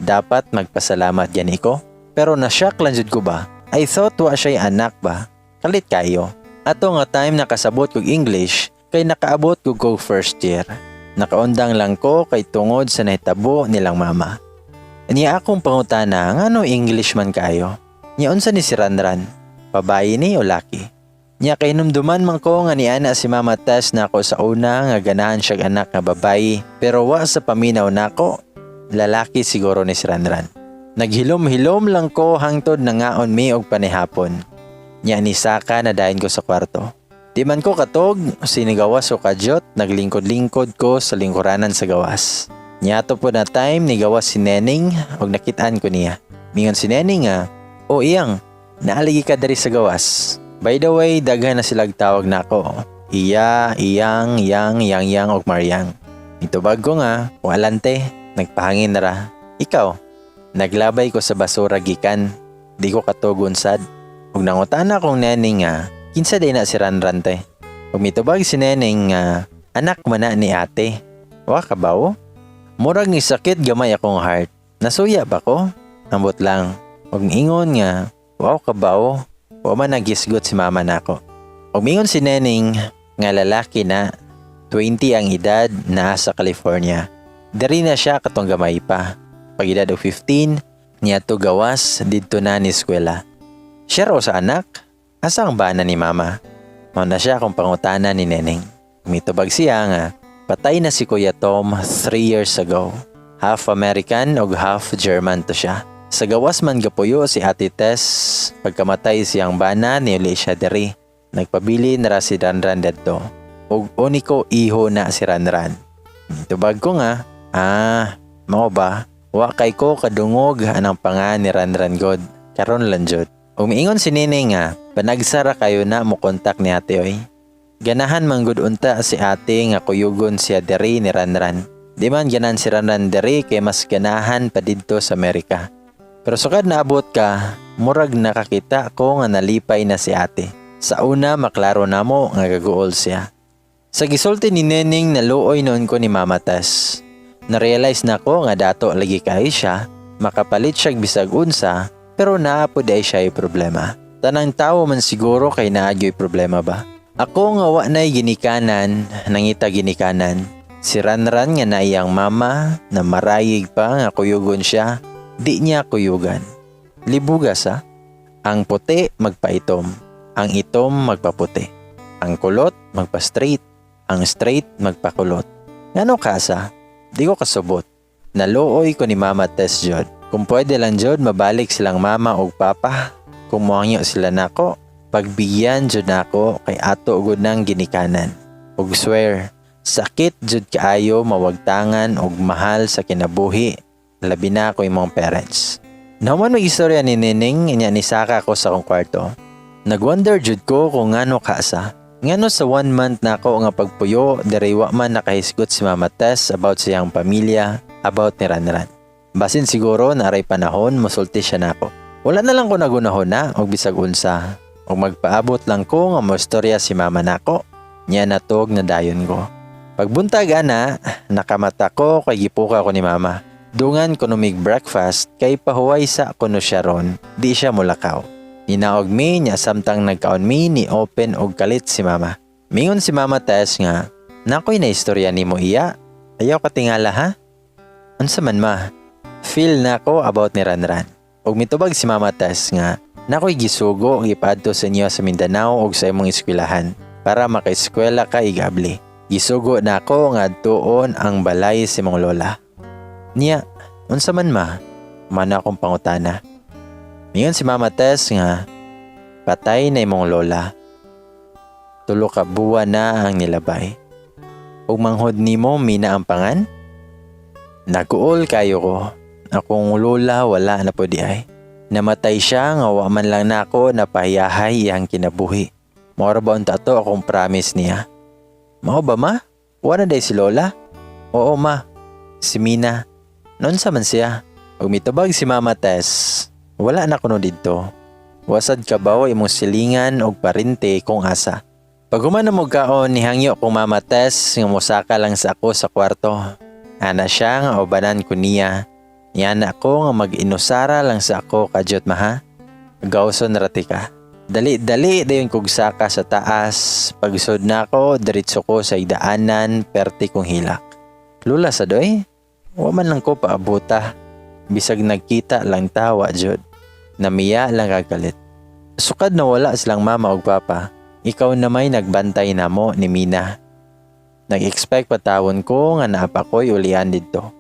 Dapat magpasalamat gani ko. Pero na-shock lang jud ko ba? I thought wa siya'y anak ba? Kalit kayo. Ato nga time nakasabot kog English kay nakaabot kog first year. Nakaundang lang ko kay tungod sa nahitabo nilang mama. Niya akong pangutana, ngano English man kayo? Niya unsa ni si Ranran? Babayi ni o laki? Niya kay numduman man ko nga niana si Mama Tess nako sa una nga ganahan siyang anak nga babayi, pero wa sa paminaw nako, lalaki siguro ni si Ranran. Naghilom-hilom lang ko hangtod nangaon mi og panihapon. Nya ni saka na dayon ko sa kwarto. Di man ko katog, sinigawas o kadyot, naglingkod-lingkod ko sa lingkuranan sa gawas. Niadto pod na time nigawas si Neneng ug nakitaan ko niya. Mingon si Neneng nga, "O Iyang, naa lagi ka diri sa gawas." By the way, daghan na silag tawag nako. Iya, Iyang, Yang, Yang Yang ug Maryang. Mitubag ko nga, "Walante, nagpahangin na ra. Ikaw?" "Naglabay ko sa basura gikan. Di ko katugon sad." Ug nangutana kong Neneng nga, "Kinsa diay na si Ranran, te?" Ug mitubag si Neneng nga, "Anak man na ni ate." Wa ka ba? Murag ni sakit gamay akong heart. Nasuya ba ko? Ambot lang. Ug ingon nga, "Wa ka ba? Wa man nagisgot si mama nako." Ug mingon si Neneng nga lalaki na, 20 ang edad, naa sa California. Diri na siya katong gamay pa. Pag edad og 15, niadto gawas, didto na ni eskwela. "Siya raw sa anak? Asa ang bana ni mama?" Mao na siya akong pangutana ni Neneng. Mitubag siya nga, patay na si Kuya Tom 3 years ago. Half American og half German to siya. Sa gawas man gapuyo si Ate Tess, pagkamatay siyang bana, niuli siya diri. Nagpabili na ra si Ranran dadto. Ug uniko iho na si Ranran. Tubag ko nga, "Ah, mao ba? Wa kay ko kadungog anang pangan ni Ranran god. Karon lang jud." Ug miingon si Nene nga, "Panagsara kayo na mo kontak ni ate oy. Ganahan man gud unta si ate nga kuyugon siya diri ni Ranran. Di man ganan si Ranran diri kay mas ganahan pa didto sa Amerika. Pero sukad naabot ka, murag nakakita ko nga nalipay na si ate. Sa una maklaro namo nga gaguol siya." Sa gisulti ni Neneng, naluoy noon ko ni Mama Tess. Na-realize na ko nga dato lagi kay siya, makapalit siya bisag unsa, pero naa pod ay siya problema. Tanang tao man siguro kay naa gyoy problema ba? Ako nga wa na'y ginikanan, nangita ginikanan. Si Ranran nga na iyang mama na marayig pa nga kuyugon siya, di niya kuyugan. Libugas ha. Ang puti magpaitom, ang itom magpaputi. Ang kulot magpa-straight, ang straight magpakulot. Ngano kasa? Di ko kasubot. Naluoy ko ni Mama Tess jud. Kung pwede lang jud mabalik silang mama og papa. Kung moangyo sila nako, pagbigyan jud nako kay ato gud nang ginikanan. Ug swear, sakit jud kaayo mawagtangan og mahal sa kinabuhi, labi na ko imong parents. Nahuman mag istorya ni Nining, inya ni saka ko sa akong kwarto. Nagwonder jud ko kung ngano kaasa. Ngano sa one month na ako nga pagpuyo, diri wa man nakahisgot si Mama Tess about siyang pamilya, about ni Ranran. Basin siguro na aray panahon mosulti siya nako. Wala na lang ko nagunahon og bisag unsa. Og magpaabot lang ko nga moistorya si mama nako. Nya natog na dayon ko. Pagbuntag ana, nakamata ko kay gipuka ko ni mama. Dungan ko mig breakfast kay pahuway sa kuno siya ron, di siya mulakaw. Ninaog mi nya samtang nagkaon mi ni open og kalit si mama. Mingon si Mama Tess nga, "Nakoy na istorya nimo, iya. Ayaw ka tingala ha." "Unsa man, ma?" "Feel na ko about ni Ranran." Ug mitubag si Mama Tess nga, "Nakoy gisugo ipaadto sa inyo sa Mindanao og sa imong eskwelahan para makaeskwela ka igabli. Gisugo nako nga adtuon ang balay sa imong lola." "Niya, unsa man, ma?" Man akong pangutana. Mingon si Mama Tess nga, "Patay na imong lola. 3 ka buwan na ang nilabay. Ug manghod nimo Mina ang pangan?" Naguol kayo ko. Akong lola wala na po di ay. Namatay siya nga wa man lang nako napahiyahay iyang kinabuhi. Mao ra ba unta to akong promise niya? "Mao ba, ma? Wala day si lola?" "Oo, ma. Si Mina." "Noon sa man siya?" Ug mitubag si Mama Tess, "Wala na kuno didto. Wasad ka ba imong silingan og parente kung asa." Pag human na mo kaon, nihangyo kong Mama Tess nga mosaka lang sa ako sa kwarto. Ana siya nga ubanan ko niya. Niana ko nga mag-inusara lang sa ako kadyot, maha. Gawson rati ka. Dali-dali dayon kog saka sa taas. Pagsud na ako, diretso ko sa idaanan, perti kong hilak. Lula sa doy, wa man lang ko paabuta. Bisag nagkita lang tawa jud. Namiya lang kagalit. Sukad na wala silang mama ug papa, ikaw na may nagbantay namo ni Mina. Nag-expect pa tawon ko nga naa pa ko'y ulian didto.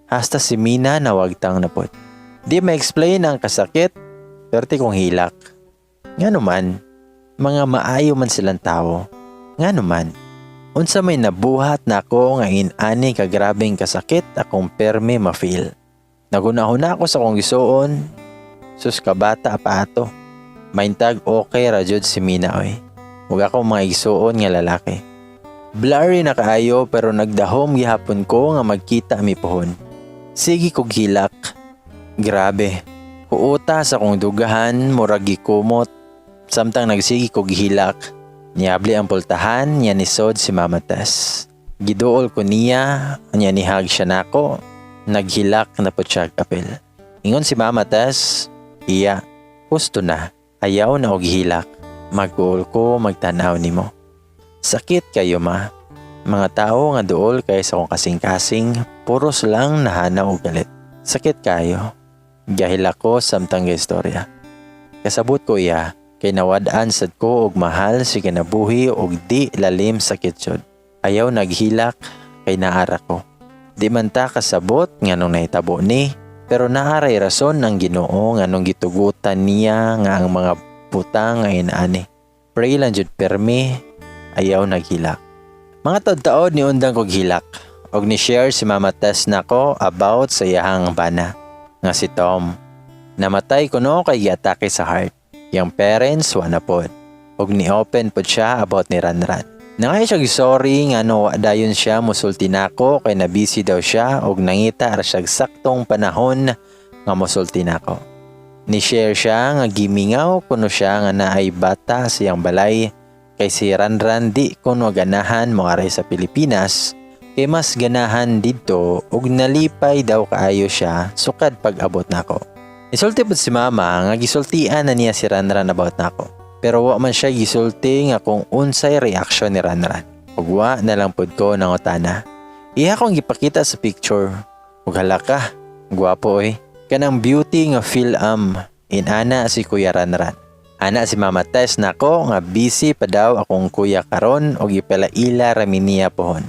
Hasta si Mina nawagtang na pod. Di ma-explain ang kasakit, perti kong hilak. Nga naman, mga maayo man silang tao. Ngano man? Unsa may nabuhat nako nga in-ani ka grabeng kasakit akong perme ma-feel? Naghuna-huna ako sa akong igsuon, sus, kabata pa ato. Maintag okay ra jud si Mina oy. Ug akong mga igsuon nga lalaki. Blurry na kaayo pero nagdahom gihapon ko nga magkita mi pohon. Sige kog hilak. Grabe. Huota sa akong dugahan, murag gikumot. Samtang nagsige kog hilak, niabli ang pultahan nya nisod si Mama Tess. Giduol ko niya, nya ni-hug siya nako. Naghilak na pod siya apil. Ingon si Mama Tess, "Iya, husto na, ayaw na og hilak. Magduol ko magtanaw nimo." Sakit kayo, Ma. Mga tao nga duol kay sa akong kasing-kasing, puros lang nahanaw og galit. Sakit kayo. Gahilak ko samtang istorya. Kasabot ko iya, kay nawad-an sad ko og mahal si kinabuhi og di lalim sakit jud. Ayaw naghilak kay naara ko. Di man ta kasabot nganong nahitabo ni, pero naaray rason ang Ginoo nganong gitugutan niya nga ang mga butang nga inaani. Pray lang jud permi, ayaw naghilak. Mga taod-taod ni undang kog hilak og ni-share si Mama Tess nako about sa iyahang bana nga si Tom. Namatay kuno kay giatake sa heart. Yang parents wa na pod. Og ni-open pod siya about ni Ranran. Nangay siya sorry nga no wa dayon siya musulti nako kay na busy daw siya og nangita ra siya saktong panahon nga musulti nako. Ni-share siya nga gimingaw kuno siya nga naay bata sa iyang balay kay si Ranran di kuno ganahan moaray sa Pilipinas kay mas ganahan didto ug nalipay daw kaayo siya sukad pag-abot nako. Isulti pod si Mama nga gisultian na niya si Ranran about nako. Pero wa man siya gisulti nga kung unsay reaksyon ni Ranran. Ug wa na lang pod ko nangutana. Iya akong gipakita sa picture. Ug hala ka, gwapo oy. Kanang beauty nga feel am inana si Kuya Ranran. Ana si Mama Tess nako nga busy pa daw akong kuya karon og ipalaila ra mi niya pohon.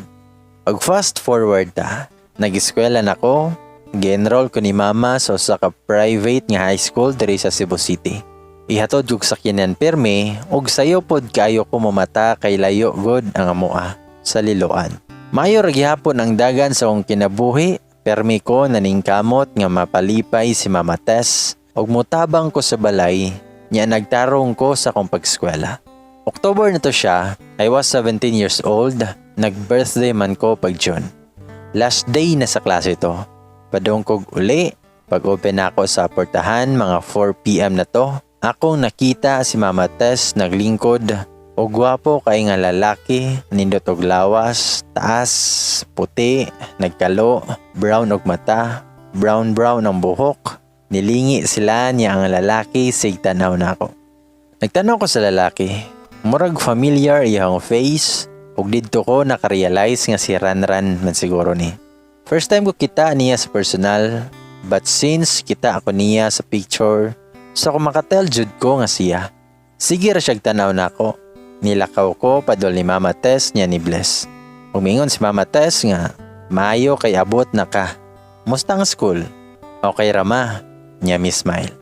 Pag fast forward ta, nag-eskwela nako, gi-enroll ko ni Mama sa usa ka private nga high school diri sa Cebu City. Ihatod kog sakyanan pirmi ug sayo pod kaayo ko mamata kay layo gud ang amoa sa Liloan. Maayo ra gihapon ang dagan sa akong kinabuhi, permi ko naningkamot nga mapalipay si Mama Tess ug mutabang ko sa balay nya nagtarong ko sa akong pag-eskwela. October na to siya, I was 17 years old, nag-birthday man ko pag June. Last day na sa klase to. Padong kog uli, pag open ako sa portahan mga 4 p.m. na to, akong nakita si Mama Tess naglingkod o gwapo kay nga lalaki, nindot og lawas, taas, puti, nagkalo, brown og mata, brown brown ang buhok. Nilingi sila niya ang lalaki sig tanaw nako. Nagtanaw ko sa lalaki. Murag familiar iyang face ug didto ko nakarealize nga si Ranran man siguro ni. First time ko kita niya sa personal, but since kita ako niya sa picture, so kung makatel jud ko nga siya. Sige ra siyag tanaw nako. Nilakaw ko padol ni Mama Tess niya ni Bless. Umingon si Mama Tess nga, "Maayo kay abot na ka. Musta ang school?" "Okay ra, Ma," niya mi smile.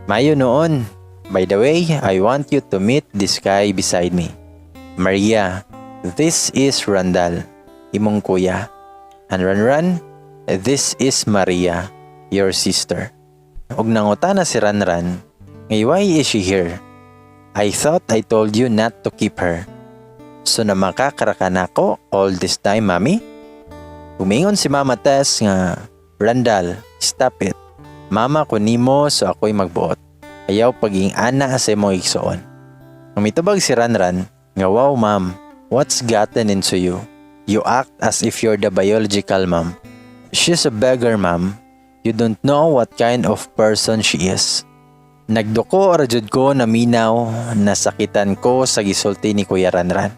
"Mayo noon. By the way, I want you to meet this guy beside me. Maria, this is Randall, imong kuya. And Ranran, this is Maria, your sister." Og nangutana si Ranran, "Ngay, why is she here? I thought I told you not to keep her. So na makakaraka nako all this time, Mami?" Umingon si Mama Tess nga, "Randall, stop it. Mama ko nimo so ako'y magbuot. Ayaw paging ana sa imong igsuon." Umitubag si Ranran nga, "Wow, Ma'am, what's gotten into you? You act as if you're the biological mom. She's a beggar, Ma'am. You don't know what kind of person she is." Nagduko ra jud ko na minaw, nasakitan ko sa gisulti ni Kuya Ranran.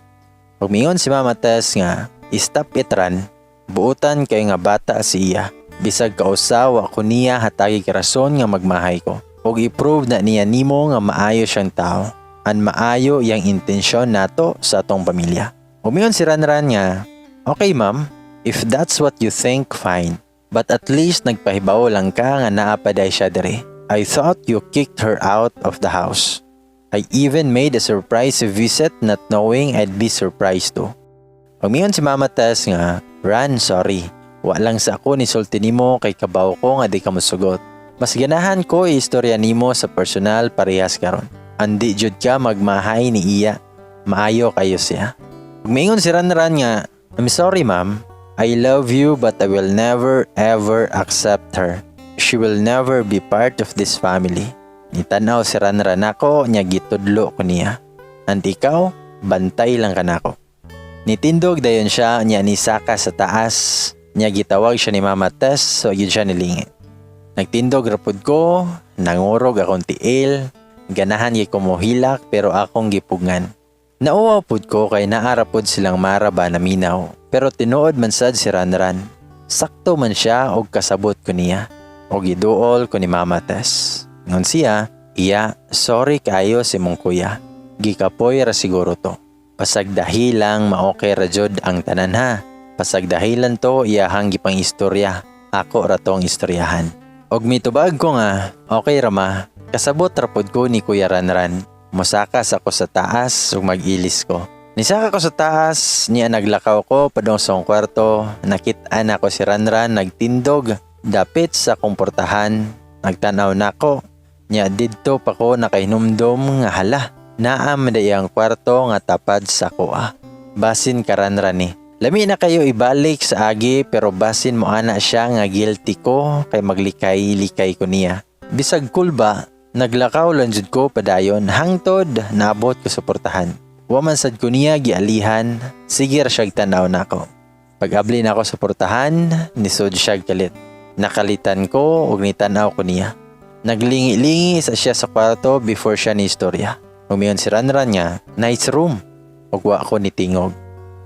Umingon si Mama Tess nga, "Stop it, Ran. Buutan kay nga bata si iya. Bisag kausa wa ko niya hatagi rason nga magmahay ko. Og i-prove na niya nimo nga maayo siyang tao. An maayo yang intensyon nato sa atong pamilya." Umingon si Ranran nga, "Okay, Ma'am, if that's what you think, fine. But at least nagpahibaw lang ka nga naa pa diay siya diri. I thought you kicked her out of the house." I even made a surprise visit, not knowing I'd be surprised too." Pag si Mama Tess nga, "Ran, sorry. Wa lang sa ako nisulti nimo kay kabaw ko nga di ka mosugot. Mas ganahan ko istorya nimo sa personal parehas karon. Andi jud ka magmahay ni iya. Maayo kayo siya." Miingon si Ranran nga, "I'm sorry, ma'am. I love you, but I will never ever accept her. She will never be part of this family." Nitanaw si Ranran ako nya gitudlo ko niya. "And ikaw, bantay lang ka nako." Nitindog dayon siya nya nisaka sa taas nya gitawag siya ni Mama Tess, so yun siya nilingi. Nagtindog rapod ko, nangurog akong tiil, ganahan gyud ko mohilak pero akong gipugngan. Nauwaw pud ko kay naa ra pud silang Mara ba naminaw, pero tinuod man sad si Ranran. Sakto man siya og kasabot ko niya. Og giduol ko ni Mama Tess. Ngon siya, "Iya, sorry kaayo sa imong kuya. Gikapoy ra siguro to. Pasagdahi lang ma-okay ra jud ang tanan ha. Pasagdahilan to iyahang gipang istorya. Ako ra tong istoryahan." Og mitubag ko nga, "Okay ra, ma. Kasabot ra pod ko ni Kuya Ranran." Mosaka sa ko sa taas ug mag-ilis ko. Nisaka ko sa taas, niya naglakaw ko padung sa akong kwarto, nakit-an ako si Ranran nagtindog dapit sa akong portahan. Nagtanaw nako, niya didto pa ko nakahinumdom nga hala, naa man diay ang kwarto nga tapad sa akoa. Basin karanran ni. Lami na kayo ibalik sa agi pero basin mo ana siya nga guilty ko kay maglikay-likay ko niya. Bisag kulba, naglakaw lang jud ko padayon hangtod naabot ko sa portahan. Wa man sad ko niya gialihan, sige ra siyag tanaw nako. Pag-abli nako sa portahan, nisod siyag kalit. Nakalitan ko ug nitanaw ko niya. Naglingi-lingi sa siya sa kwarto before siya ni istorya. Umiyon si Ranran nga, "Nice room." Ug wa ko nitingog.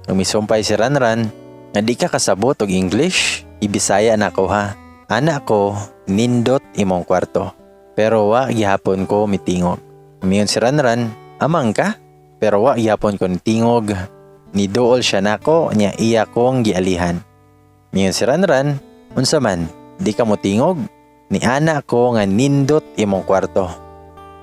Umisumpay si Ranran nga, "Di ka kasabot og English, ibisaya na ko ha. Ana ko, nindot imong kwarto." Pero wa gihapon ko mitingog. Umiyon si Ranran, "Amang ka?" Pero wa gihapon ko nitingog. Niduol siya nako nya iya kong gialihan. Miyon si Ranran, "Unsa man, di ka mo tingog? Ni ana ko nga nindot imong kwarto."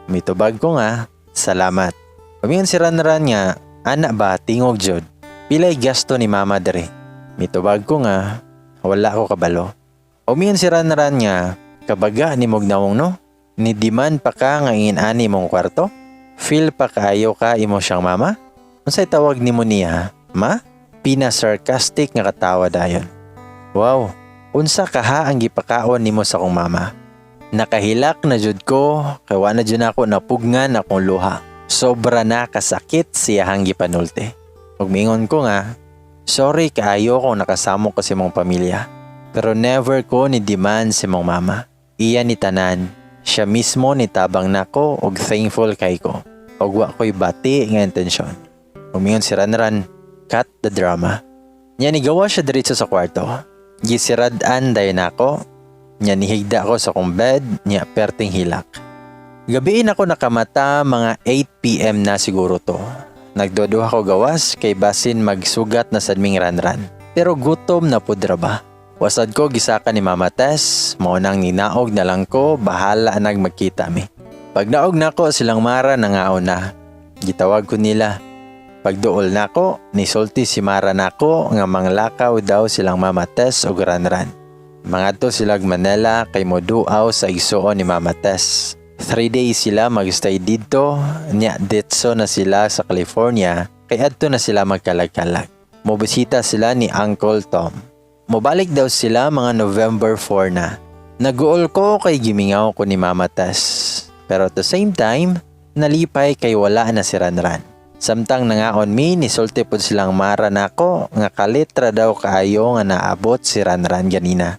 Mitubag ko nga, "Salamat." Umiyon si Ranran nga, "Ana ba, tingog jud. Pilay gasto ni mama dere?" Mitubag ko nga, "Wala ko kabalo." Umiyon si Ranran nga, "Kabaga ni mog nawong no? Ni demand pa ka nga ingin ani mong kwarto? Feel pa kaayo ka imo siyang mama? Unsay tawag nimo niya, ma?" Pina sarcastic nga katawa dayon. "Wow, unsa kaha ang gipakaon nimo sa akong mama?" Nakahilak na jud ko kay wa na jud ako napugngan akong luha. Sobra na kasakit siyahang gipanulti. Ug miingon ko nga, "Sorry kaayo kung nakasamo ko sa imong pamilya. Pero never ko ni demand sa imong mama. Iya ni tanan. Siya mismo ni tabang nako og thankful kay ko. Og wa ko'y bati nga intensyon." Umingon si Ranran, "Cut the drama." Nya nigawa siya diretso sa kwarto. Gisirad-an dayon nako. Nya nihigda ko sa akong bed, nya perting hilak. Gabiin ako nakamata, mga 8 p.m. na siguro to. Nagduduha ko gawas kay basin magsugat na sad ming Ranran. Pero gutom na pudra ba? Wasad ko gisaka ni Mama Tess, mao nang ninaog na lang ko, bahala nag magkita mi. Pag naog nako, silang Mara nangaon na. Gitawag ko nila. Pagduol nako, nisulti si Mara nako nga manglakaw daw silang Mama Tess ug Ranran. Mangadto silag Manila kay moduaw sa igsuon ni Mama Tess. 3 days sila magstay didto, nya ditso na sila sa California kay adto na sila magkalag-kalag. Mobisita sila ni Uncle Tom. Mobalik daw sila mga November 4 na. Naguol ko kay gimingaw ko ni Mama Tess. Pero at the same time, nalipay kay wala na si Ranran. Samtang nangaon mi, nisulti pod silang Mara nako nga kalitra daw kaayo nga naabot si Ranran ganina.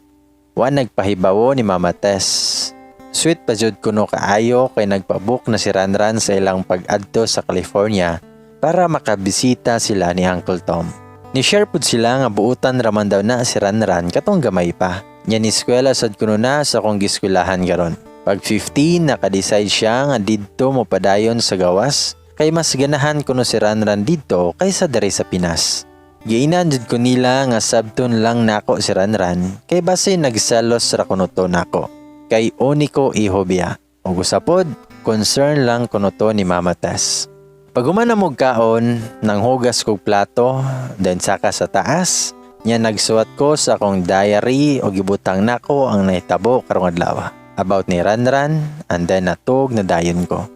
Wa nagpahibawo ni Mama Tess. Sweet pa jud kuno kaayo kay nagpabook na si Ranran sa ilang pag-adto sa California para makabisita sila ni Uncle Tom. Ni-share pud sila nga buutan raman daw na si Ranran katong gamay pa. Nya ni eskwela sad kuno na sa akong giskwelahan karon. Pag 15, naka-decide siya nga didto mo padayon sa gawas kay mas ganahan kuno si Ranran didto kaysa diri sa Pinas. Giinan jud ko nila nga sabton lang nako si Ranran kay base nagselos ra kuno to nako. Kay uniko iho biya. Ug usa pod, Concern lang kuno to ni Mama Tess. Pag human namo kaon, nanghugas kog plato, then saka sa taas, nya nagsuwat ko sa akong diary o gibutang nako ang nahitabo karong adlaw. About ni Ranran, and then natug na dayon ko.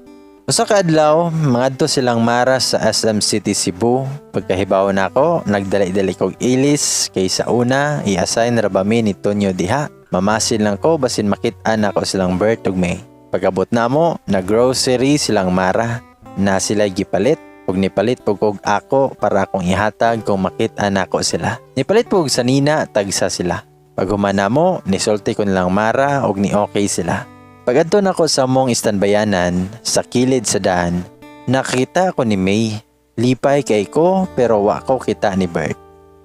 Usa ka adlaw, mangadto silang Mara sa SM City Cebu. Pagkahibaw nako, nagdali-dali kog ilis kay sa una, i-assign ra ba mi ni Tonyo diha. Mamasin lang ko basin makit-an nako silang Bert ug May. Pag-abot namo, nag-grocery silang Mara. Na sila gipalit ug nipalit pug og ako para akong ihatag kung makit-an nako sila. Nipalit pug sanina tagsa sila. Pag human namo, nisulti ko nilang Mara ug ni okay sila. Pag-adto nako sa among istanbayanan, sa kilid sa daan, nakita ko ni May. Lipay kay ko pero wa ko kita ni Bert.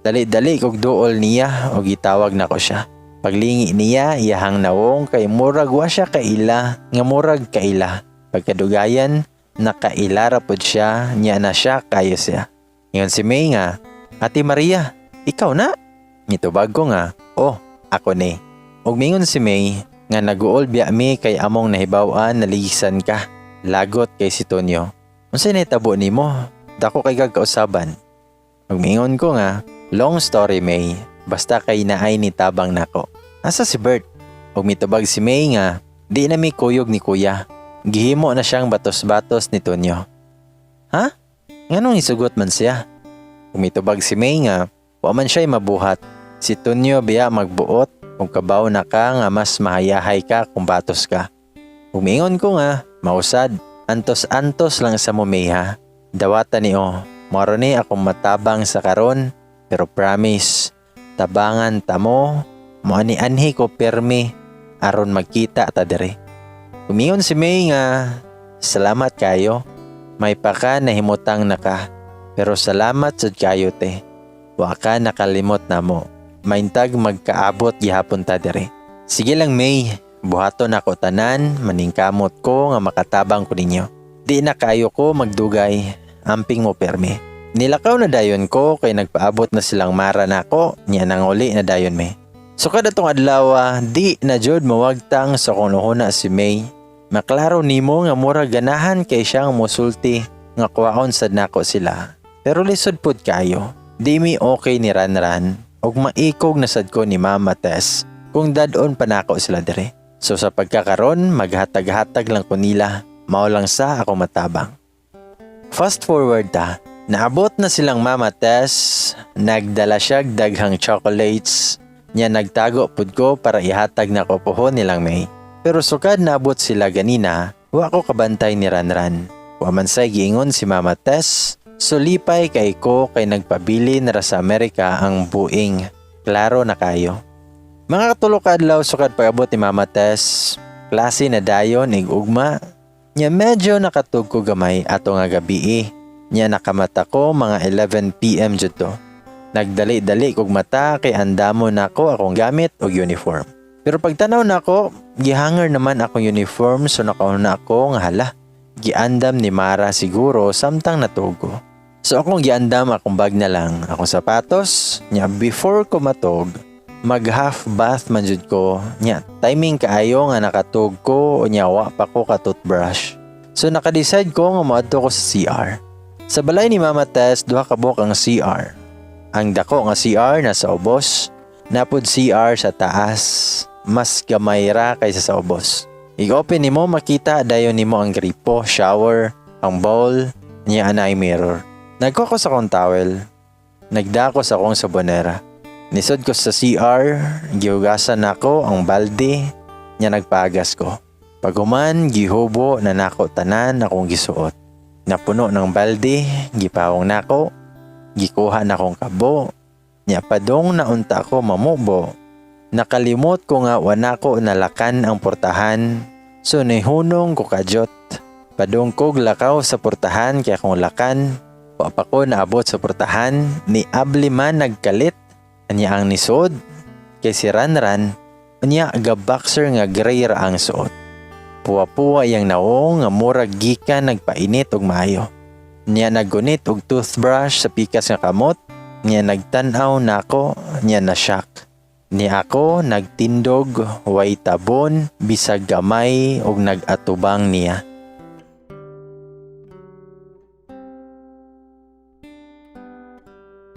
Dali-dali kog duol niya ug gitawag nako siya. Paglingi niya iyahang nawong kay murag wa siya kaila, nga murag kaila. Pagkadugayan, nakaila ra pod siya, niya na siya kayo siya. Ingon si May nga, "Ate Maria, ikaw na?" Nitubag ko nga, "Oh, ako ni." Ug mingon si May nga naguol biya mi kay among nahibaw-an naligisan ka. Lagot kay si Tonyo. "Unsay nahitabo nimo? Dako kay kag kausaban." Ug mingon ko nga, "Long story, May, basta kay naay ni tabang nako. Asa si Bert?" Ug mitubag si May nga, "Di na mi kuyog ni kuya. Gihimo na siyang batos-batos ni Tonyo." "Ha? Nganong isugot man siya?" Ug mitubag si May nga, wa man siya'y mabuhat. Si Tonyo biya magbuot kung kabaw na ka nga mas mahayahay ka kung batos ka. Ug miingon ko nga, "Mausad, antos-antos lang sa mo, May, ha. Dawata ni o, moro ni akong matabang sa karon, pero promise, tabangan ta mo, mo ani-anhi ko permi, aron magkita ta diri." Umingon si May nga, "Salamat kayo, may pa ka nahimutang na ka, pero salamat sad kayo te. Wa ka nakalimot na mo. Maintag magkaabot gihapon ta diri." "Sige lang, May, buhaton ako tanan, maningkamot ko nga makatabang ko ninyo. Di na kayo ko magdugay, amping mo permi." Nilakaw na dayon ko kay nagpaabot na silang Mara nako, niya nanguli na dayon me. So kada tong adlaw, di na jud mawagtang sa kunuhuna si May. Maklaro nimo nga mura ganahan kay siyang musulti nga kuwaon sad nako sila. Pero lisod pud kayo. Di mi okay ni Ranran ug maikog na sad ko ni Mama Tess kung dad-on pa nako sila dire. So sa pagkakaron, maghatag-hatag lang ko nila. Mao lang sa ako matabang. Fast forward ta, naabot na silang Mama Tess, nagdala siya daghang chocolates, nya nagtago pud ko para ihatag na ko pohon nilang May. Pero sukad naabot sila ganina, wa ko kabantay ni Ranran. Wa man say giingon si Mama Tess, so lipay kay ko kay nagpabili na ra sa Amerika ang buing. Klaro na kayo. Mga 3 ka adlaw sukad pag-abot ni Mama Tess, klase na dayon ig ugma. Nya medyo nakatug ko gamay ato nga gabi. Nya nakamata ko mga 11 PM jud to. Nagdali-dali kog mata kay andamo nako akong gamit og uniform. Pero pagtanaw nako, gihanger naman akong uniform, so nakauna ako nga hala. Giandam ni Mara siguro samtang natugo. So akong giandam akong bag na lang, akong sapatos, nya before ko matog, mag half bath man jud ko. Nya timing kaayo nga nakatug ko nya wa pa ko ka toothbrush. So naka-decide ko nga moadto ko sa CR. Sa balay ni Mama Tess, duha ka buok ang CR. Ang dako nga CR nasa ubos, napod CR sa taas, mas gamay ra kaysa sa ubos. I-open nimo, makita dayon nimo ang gripo, shower, ang bowl, niya anay mirror. Nagkuha ko sa akong towel. Nagdako sa akong sabonera. Nisod ko sa CR, gihugasan nako ang balde, nya nagpagas ko. Paghuman, gihubo na nako tanan akong gisuot. Napuno ng balde, gipawong nako, gikuha na akong kabo, nya padong na unta ko mamubo. Nakalimot ko nga wana ko nalakan ang portahan, so nihunong ko kadyot. Padong kog lakaw sa portahan kay akong lakan, wa pa ko naabot sa portahan, ni abli man nagkalit, anya ang nisod, kay si Ranran, unya ga boxer nga gray ra ang suot. Puwa-puwa iyang naong nga murag gikan nagpainit og maayo. Niya naggunit og toothbrush sa pikas nga kamot, niya nagtan-aw nako, niya na shock. Ni ako nagtindog, way tabon, bisag gamay og nag-atubang niya.